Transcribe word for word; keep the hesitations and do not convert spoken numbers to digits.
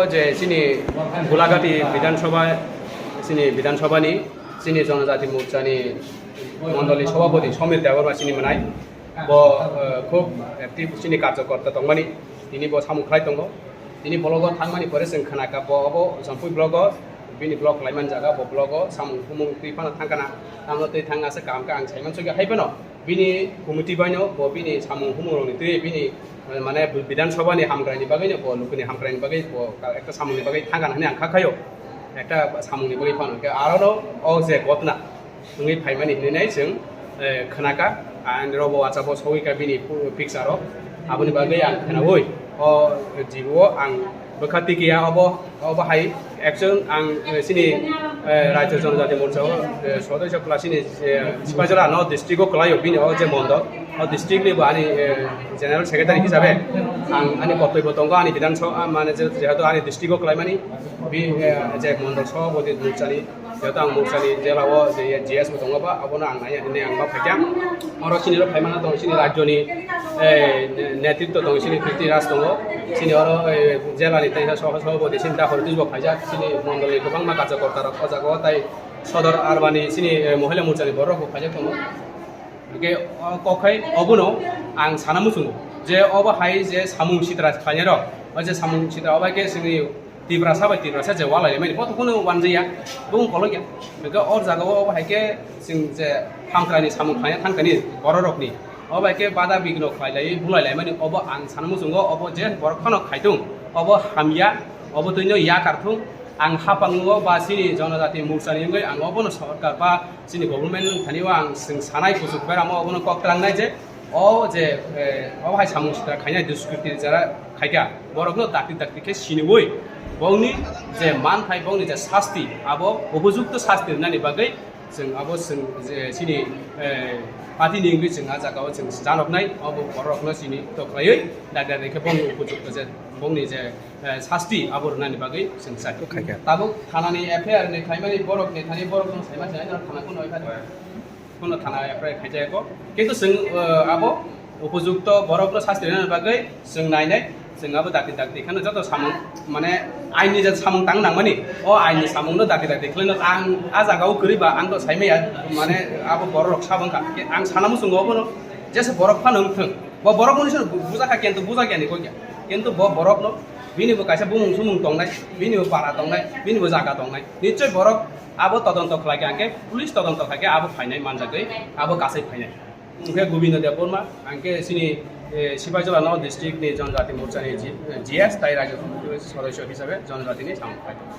Je chini Gulagati Bidhan Sabha, chini Bidhan Sabha ni, chini Jonojati Morcha ni Mondoli Sabhapati Samir Debbarma chini mwnai. Bo, eh, khub active chini karjokorta tongmani, tini bo samung khlai tongo. Tini blogo thangmani pore chwng khnakha bo obo Jampui blogo, bini blog khlaimani jaga bo blogo samung humung twi phano thangkhana, tamno twi thang ase kaham khe ang saiman sugya hai phano. Bini committee baino bo bini samung humung rokni twi bini, eh, mane Bidhan Sabha ni hamkrai ni bagwi no bo lukuni hamkrai ni bagwi bo ekta samung ni bagwi thangkhana hwnwi ang kha khaio. Ekta samung ni bagwi phano khe aro no o je gotna wngwi phaimani hinwi nai chwng, eh, khnakha. Ani robo wacha bo sogwi kha bini pu-, picture o. Aboni bagwi ang khnaui o jibo ang bwkha tikiya obo, obo hai action ang, eh, chini, eh, Rajya Jonojati Morcha o, eh, sodosyo kwla chini, eh, Sipaijala no district o kwlaio bini o je mondol. O district ni bo ani, eh, general secretary hisabe ang ani kortoibo tongo ani Bidhan Sabha, ah, mane je, jehetu ani district o kwlaimani bi, eh, je mondol Sabhapati Morcha ni Jehetu ang Morcha ni jela o je G S bo tongo ba, abono ang naiya hinwi ang ma phaikha. Oro chini rok phaimana tongo, chini rajyo ni, eh, ne-, netritwo tongo, chini Prithviraj tongo. Chini oro, eh, jela ni teisa soho, soho bo chini da hori twi bo phaijak, chini mondol ni kwbangma karjakorta rok o jaga o tai sodor Arbani chini, eh, Mohila Morcha ni borok bo phaijak tongo. Hingke o kok hai obono ang sana muchungo je obo hai je samung sitra khlainai rok, o je samung sitra obo hai khe chini Tiprasa bai Tiprasa je walai mani, bo to kunu wanjaya, bo wng kolokya. Hingke o jaga o obo hai khe chwng je hamkrai ni samung khlai thang kani borok rok ni, obo hai khe bada bigno khlai lai, bulai lai mani, obo ang sana muchungo, obo je borok phano khai thung, obo hamya, obo twi no yakar thung. Ang hapang o ba chini Jonojati Morcha ni wngwi ang obono sorkar ba chini government thani o ang chwng sanai kuchuk beramo obono kok twlangnai je o je, eh, obo hai samung sitra khainai, duskritir jara khaikha, borokno dakti dakti khe siniui bongni je manthai, bongni je sasti, abo upojukto sasti rwnani bagwi chwng abo chwng je chini, eh, party ni wngwi chwng a jaga o chwng janoknai, obo borokno chini toklaiwi dakti dakti khe bongni upojukto je bongni je, eh, sasti abo rwnani bagwi chwng chai. Khaikha. Tabuk thanani F I R ni khlaimani borok ni thani borok no saima chai no thana kuno F I R. Kuno thana F I R khaijak ko. Kintu chwng, eh, abo upojukto borok no sasti rwnani bagwi chwng nainai, chwng abo dakti dakti kheno joto samung mane ain ni je samung tang nangmani o ain ni samung no dakti dakti khlaino ang a jaga o kwrwi ba ang to saimaya mane abo borok rok sabang kha. Ang sana muchungo obono jesa borok phano wngthwng. Bo borok mwnwi sano bu-, bujakha, kintu bujakya ni koi kya. Kintu bo borok no, bini bo kaisa bumung sumung tongnai, bini bo para tongnai, bini bo jaga tongnai. Nichoi borok abo todonto khlai kha, hingke police todonto khlai khe abo phainai manjagwi, abo kasai phainai. Hingke Gobindo Debbarma, hingke chini, eh, Sipaijala no district ni Jonojati Morcha ni G-, G S tai Rajya Committee sodosyo hisabe Jonojati ni samung khlai tongo.